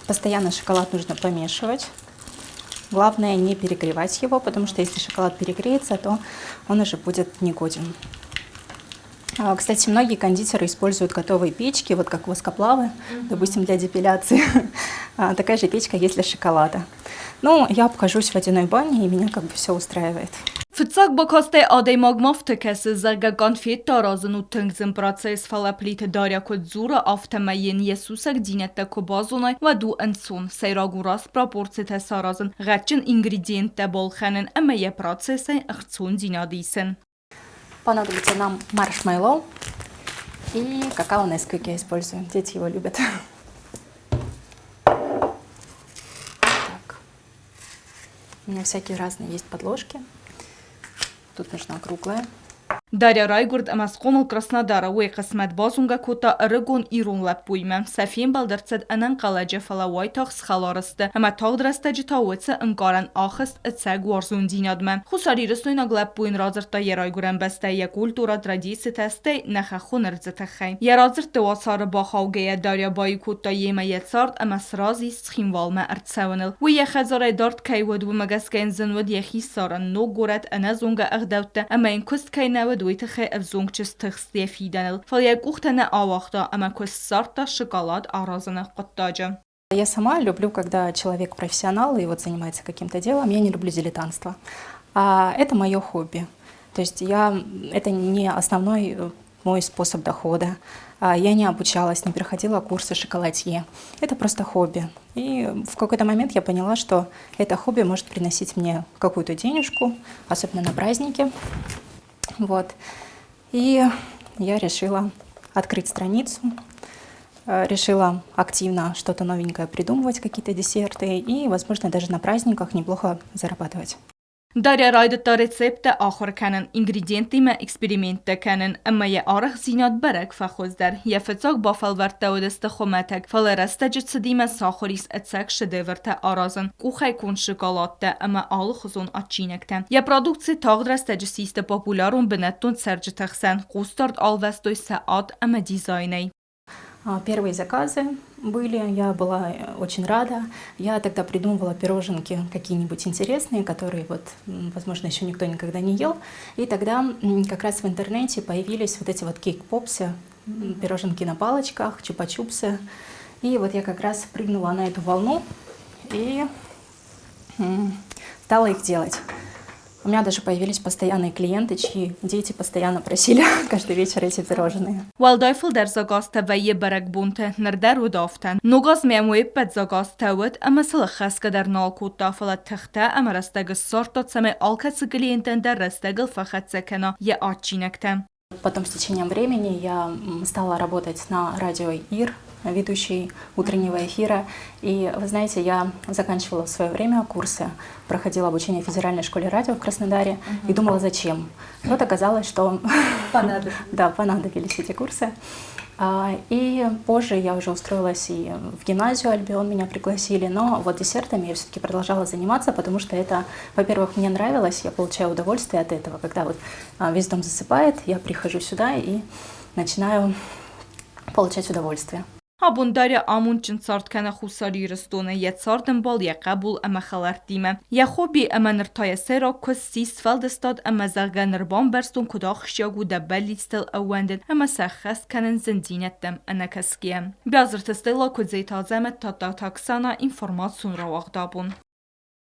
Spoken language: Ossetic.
Постоянно шоколад нужно помешивать. Главное не перегревать его, потому что если шоколад перегреется, то он уже будет негоден. Кстати, многие кондитеры используют готовые печки, вот как воскоплавы, допустим, для депиляции. Такая же печка есть для шоколада. Ну, я обхожусь в водяной бане, и меня как бы все устраивает. Фыццаг бакастӕй адӕймагмӕ афтӕ кӕсы, зӕгъгӕ, конфеттӕ аразын у тынг зын процесс, фӕлӕ Плиты Дарья куыд дзуры, афтӕмӕй йын йӕ сусӕгдзинӕдтӕ куы базонай, уӕд у ӕнцон. Сӕйраг у раст пропорцитӕ саразын, гъӕдджын ингредиенттӕ балхӕнын ӕмӕ йӕ процессӕй ӕхцондзинад исын. Понадобится нам маршмеллоу и какао Несквик я использую. Дети его любят. Так. У меня всякие разные есть подложки. Тут нужна круглая. Дарья райгуырд ӕмӕ схъомыл Краснодары. Уый хъысмӕт базонгӕ кодта ӕрыгон ирон лӕппуимӕ. Сӕ фембӕлд ӕрцыд ӕнӕнхъӕлӕджы, фӕлӕ уайтагъд схӕлар сты ӕмӕ тагъд рӕстӕджы та уыцы ӕнкъарӕн ахызт ӕцӕг уарзондзинадмӕ. Хуссарирыстойнаг лӕппу йын радзырдта йӕ райгуырӕн бӕстӕ, йӕ культурӕ, традицитӕ, стӕй нӕ хӕххон ӕрдзы тыххӕй. Йӕ радзырдты уацары бахаугӕйӕ Дарья баиу кодта йемӕ йӕ цард ӕмӕ сразы ис Цхинвалмӕ ӕрцӕуыныл. Уый йӕ хӕдзарӕй дард кӕй уыд, уымӕ гӕсгӕ йын зын уыд йӕхи ссарын, ног горӕт, ӕнӕзонгӕ ӕгъдӕуттӕ ӕмӕ йын куыст кӕй нӕ уыд, уый тыххӕй ӕвзонг чызг тыхст йӕ фидӕныл. Фӕлӕ йӕ къухтӕ нӕ ауагъта ӕмӕ куыст ссардта шоколад аразыны хъуыддаджы. Я сама люблю, когда человек профессионал и вот занимается каким-то делом. Я не люблю дилетантство. А это мое хобби. То есть это не основной мой способ дохода. Я не обучалась, не проходила курсы шоколадье. Это просто хобби. И в какой-то момент я поняла, что это хобби может приносить мне какую-то денежку, особенно на праздники. Вот. И я решила открыть страницу, решила активно что-то новенькое придумывать, какие-то десерты и, возможно, даже на праздниках неплохо зарабатывать. Дарья райдыдта рецепттӕ ахуыр кӕнын, ингредиенттимӕ эксперименттӕ кӕнын ӕмӕ йӕ арӕхстдзинад бӕрӕг фӕхуыздӕр. Йӕ фыццаг бафӕлвӕрдтӕ уыдысты хуымӕтӕг, фӕлӕ рӕстӕджы цыдимӕ сахуыр ис ӕцӕг шедевртӕ аразын, къухӕй конд шоколадтӕ ӕмӕ алыхуызон адджинӕгтӕ. Йӕ продукци тагъд рӕстӕджы систы популярон бынӕттон цӕрджыты хсӕн, хъусдард алвӕстой сӕ ад ӕмӕ дизайнӕй. Первые заказы были, я была очень рада. Я тогда придумывала пироженки какие-нибудь интересные, которые вот, возможно, еще никто никогда не ел. И тогда как раз в интернете появились вот эти вот cake-попсы, пироженки на палочках, чупа-чупсы. И вот я как раз прыгнула на эту волну и стала их делать. У меня даже появились постоянные клиенты, чьи дети постоянно просили каждый вечер эти пирожные. Уӕлдай фылдӕр заказтӕ вӕййы бӕрӕгбонты, ныр дӕр уыд афтӕ. Ног азмӕ уе ппӕт заказтӕ уыд ӕмӕ сыл ӕххӕсгӕ дӕр нал кодта, фӕлӕ тыхтӕ ӕмӕ рӕстӕг ссардта, цӕмӕй алкӕцы клиентӕн дӕр рӕстӕгыл фӕхӕццӕ кӕна йӕ адджинӕгтӕ. Потом с течением времени я стала работать на радио ИР, ведущей утреннего эфира. И вы знаете, я заканчивала в свое время курсы, проходила обучение в Федеральной школе радио в Краснодаре и думала, зачем. Вот оказалось, что Понадобились. Да, понадобились эти курсы. И позже я уже устроилась и в гимназию Альбион, меня пригласили, но вот десертами я все-таки продолжала заниматься, потому что это, во-первых, мне нравилось, я получаю удовольствие от этого, когда вот весь дом засыпает, я прихожу сюда и начинаю получать удовольствие. Абон Дарья амондджын цард кӕны Хуссар Ирыстоны, йӕ цардӕмбал, йӕ хъӕбул ӕмӕ хӕлӕрттимӕ. Йӕ хобби ӕмӕ ныр та йӕ сӕйраг куыст ссис сфӕлдыстад ӕмӕ зӕгъгӕ ныр бамбӕрстон куыд ахсджиаг у дӕ бӕллицтыл ӕууӕндын ӕмӕ сӕ ӕххӕст кӕнын зындзинӕдтӕм ӕнӕкӕсгӕйӕ. Биазырты Стелла, Куыдзеты Азӕмӕт, Тадтаты Оксана, информацион рауагъд абон.